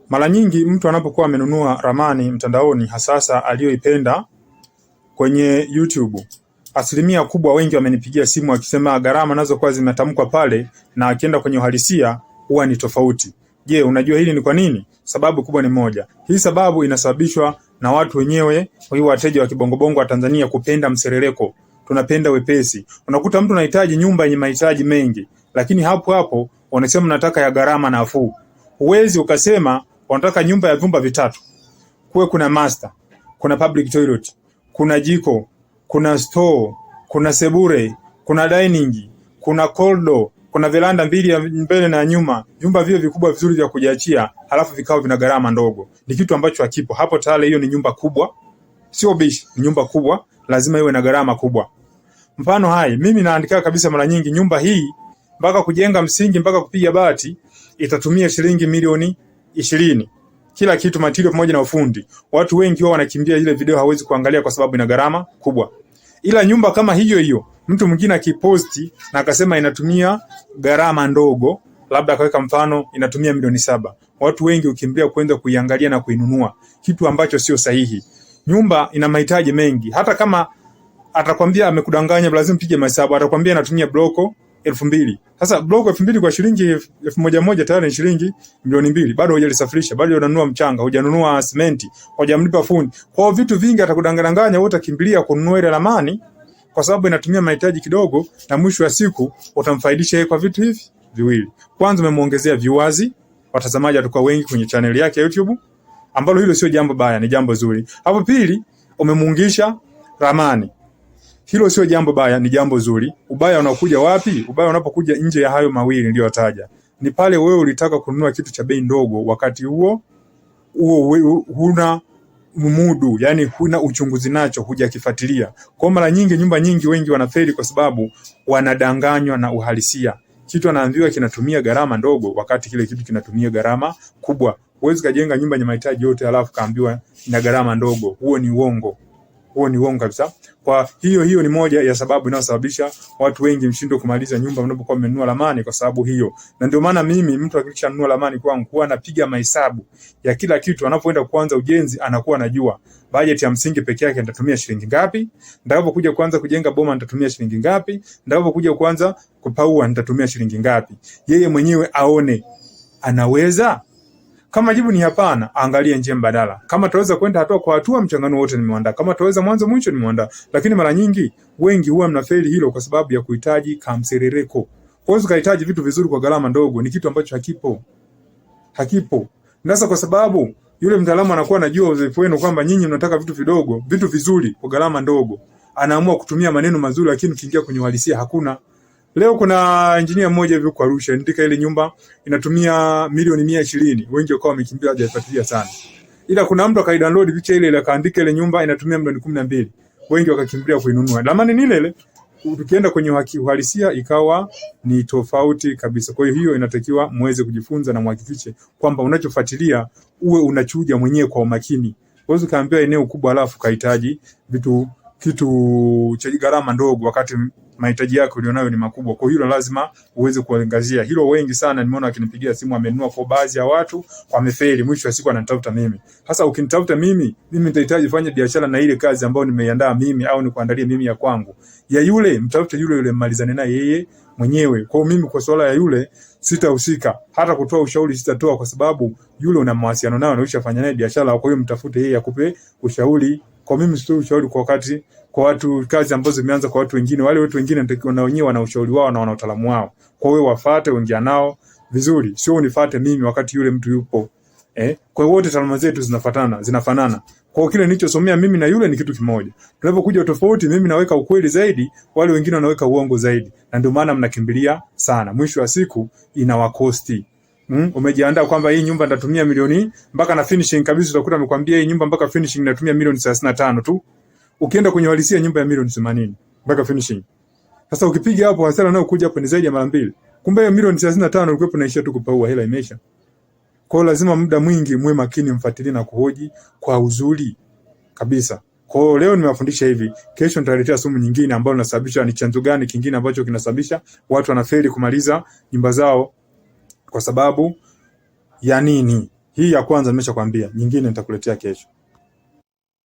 Mara nyingi mtu anapokuwa amenunua ramani mtandaoni, hasasa aliyoipenda kwenye YouTube, asilimia kubwa wengi wamenipigia simu wakisema gharama nazo kuwa zimetamkwa pale na akienda kwenye uhalisia huwa ni tofauti. Je, unajua hili ni kwa nini? Sababu kubwa ni moja. Hii sababu inasababishwa na watu wenyewe, wateja wa kibongobongo wa Tanzania kupenda mserereko. Tunapenda wepesi. Unakuta mtu anahitaji nyumba yenye mahitaji mengi, lakini hapo hapo wanasema nataka ya gharama nafuu. Huwezi ukasema wanataka nyumba ya vyumba vitatu, kuwe kuna master, kuna public toilet, kuna jiko, kuna store, kuna sebure, kuna dining, kuna corridor, kuna veranda mbili ya mbele na nyuma, vyumba vile vikubwa vizuri vya kujiachia, halafu vikao vina gharama ndogo. Ni kitu ambacho hakipo hapo tayari. Hiyo ni nyumba kubwa, sio bishi, ni nyumba kubwa, lazima iwe na gharama kubwa. Mfano hai, mimi naandika kabisa mara nyingi, nyumba hii mpaka kujenga msingi mpaka kupiga bati itatumia shilingi milioni 20, kila kitu, material pamoja na ufundi. Watu wengi wao wanakimbia ile video, hawezi kuangalia kwa sababu ina gharama kubwa. Ila nyumba kama hiyo hiyo mtu mwingine akiposti na akasema inatumia gharama ndogo, labda akaweka mfano inatumia milioni 7, watu wengi ukimbia kwenda kuiangalia na kuinunua, kitu ambacho sio sahihi. Nyumba ina mahitaji mengi, hata kama atakwambia amekudanganya, lazima pige mahesabu. Atakwambia inatumia bloko 2000. Sasa bloko 2000 kwa shilingi 1000 moja tayari ni shilingi milioni 2. Bado hujalisafirisha, bado hujanunua mchanga, hujanunua simenti, hujamlipa fundi. Kwa hiyo vitu vingi atakudanganya, wewe utakimbilia kununua ile ramani kwa sababu inatumia mahitaji kidogo, na mwisho wa siku utamfaidisha yeye kwa vitu hivi viwili. Kwanza umemuongezea viewers, watazamaji watakuwa wengi kwenye channel yake ya YouTube, ambalo hilo sio jambo baya, ni jambo zuri. Hapo pili, umemuungisha ramani. Hilo sio jambo baya, ni jambo zuri. Ubaya unakuja wapi? Ubaya unapokuja nje ya hayo mawili niliyotaja, ni pale wewe ulitaka kununua kitu cha bei ndogo, wakati huo huo huna mudu, yani huna uchunguzi nacho, hujakifuatilia. Kwa mara nyingi nyumba nyingi wengi wanafeli kwa sababu wanadanganywa na uhalisia. Kitu anaambiwa kinatumia gharama ndogo, wakati kile kitu kinatumia gharama kubwa. Huwezi kujenga nyumba yenye mahitaji yote alafu kaambiwa ina gharama ndogo. Huo ni uongo. Huo ni uongo kabisa. Kwa hiyo hiyo ni moja ya sababu inayosababisha watu wengi mshindo kumaliza nyumba mnapokuwa mmenunua ramani, kwa sababu hiyo. Na ndio maana mimi mtu akishanunua ramani kwangu huwa anapiga mahesabu ya kila kitu anapoenda kuanza ujenzi, anakuwa anajua bajeti ya msingi peke yake nitatumia shilingi ngapi, nitakapokuja kuanza kujenga boma nitatumia shilingi ngapi, nitakapokuja kuanza kupaua nitatumia shilingi ngapi. Yeye mwenyewe aone anaweza. Kama jibu ni hapana, angalie njia mbadala. Kama tutaweza kwenda hatua kwa hatua, mchanganuo wote nimeandaa. Kama tutaweza mwanzo mwisho, nimeandaa. Lakini mara nyingi wengi huwa mnafeli hilo kwa sababu ya kuhitaji kamserereko. Kwa hiyo ukahitaji vitu vizuri kwa gharama ndogo, ni kitu ambacho hakipo. Hakipo. Sasa kwa sababu yule mtaalamu anakuwa anajua uzoefu wenu kwamba nyinyi mnataka vitu vidogo, vitu vizuri kwa gharama ndogo. Anaamua kutumia maneno mazuri, lakini ukiingia kwenye uhalisia hakuna. Leo kuna engineer mmoja hivi kwa Arusha, ndika ile nyumba inatumia milioni 120, wengi wakawa wamekimbia hawajafuatilia sana. Ila kuna mtu akaidownload picha ile ile akaandika ile nyumba inatumia milioni 12, wengi wakakimbilia kuinunua. Ramani ni ile ile, tukienda kwenye uhalisia ikawa ni tofauti kabisa. Kwa hiyo hiyo inatakiwa muweze kujifunza na muhakikishe kwamba unachofuatilia uwe unachuja mwenyewe kwa umakini. Huwezi kaambiwa eneo kubwa alafu kahitaji vitu kitu cha gharama ndogo wakati mahitaji yako ulionayo ni makubwa. Kwa hiyo lazima uweze kuangazia hilo. Wengi sana nimeona wakinipigia simu amenunua, kwa baadhi ya watu wamefeli, mwisho wa siku ananitafuta mimi. Sasa ukinitafuta mimi, mimi nitahitaji fanya biashara na ile kazi ambayo nimeiandaa mimi au nikuandalie mimi ya kwangu. Ya yule mtafute yule yule, mmalizane naye yeye mwenyewe. Kwa hiyo mimi kwa swala ya yule sitahusika, hata kutoa ushauri sitatoa, kwa sababu yule una mawasiliano naye na ushafanya naye biashara. Kwa hiyo mtafute yeye akupe ushauri. Kwa mimi sitoi ushauri kwa wakati kwa watu kazi ambazo zimeanza kwa watu wengine. Wale watu wengine natakiwa na wenyewe wana ushauri wao na wana utaalamu wao. Kwa hiyo wafuate, ongea nao vizuri, sio unifuate mimi wakati yule mtu yupo. Kwa hiyo wote taaluma zetu zinafuatana, zinafanana. Kwa hiyo kile nilichosomea mimi na yule ni kitu kimoja. Tunapokuja tofauti, mimi naweka ukweli zaidi, wale wengine wanaweka uongo zaidi. Na ndio maana mnakimbilia sana. Mwisho wa siku inawakosti. Umejiandaa kwamba hii nyumba nitatumia milioni mpaka na finishing kabisa, utakuta amekwambia hii nyumba mpaka finishing natumia milioni 35 tu. Ukienda kwenye uhalisia nyumba ya milioni 80 mpaka finishing. Sasa ukipiga hapo hasara nayo kuja hapo ni zaidi ya mara mbili. Kumbe hiyo milioni 35 ulikuwa unaishia tu kupaua, hela imeisha. Kwa hiyo lazima muda mwingi muwe makini, mfuatilie na kuhoji kwa uzuri kabisa. Kwa hiyo leo nimewafundisha hivi, kesho nitaletea somo nyingine ambayo linasababisha ni chanzo gani kingine ambacho kinasababisha watu wanafeli kumaliza nyumba zao kwa sababu ya nini? Hii ya kwanza nimeshakwambia, nyingine nitakuletea kesho.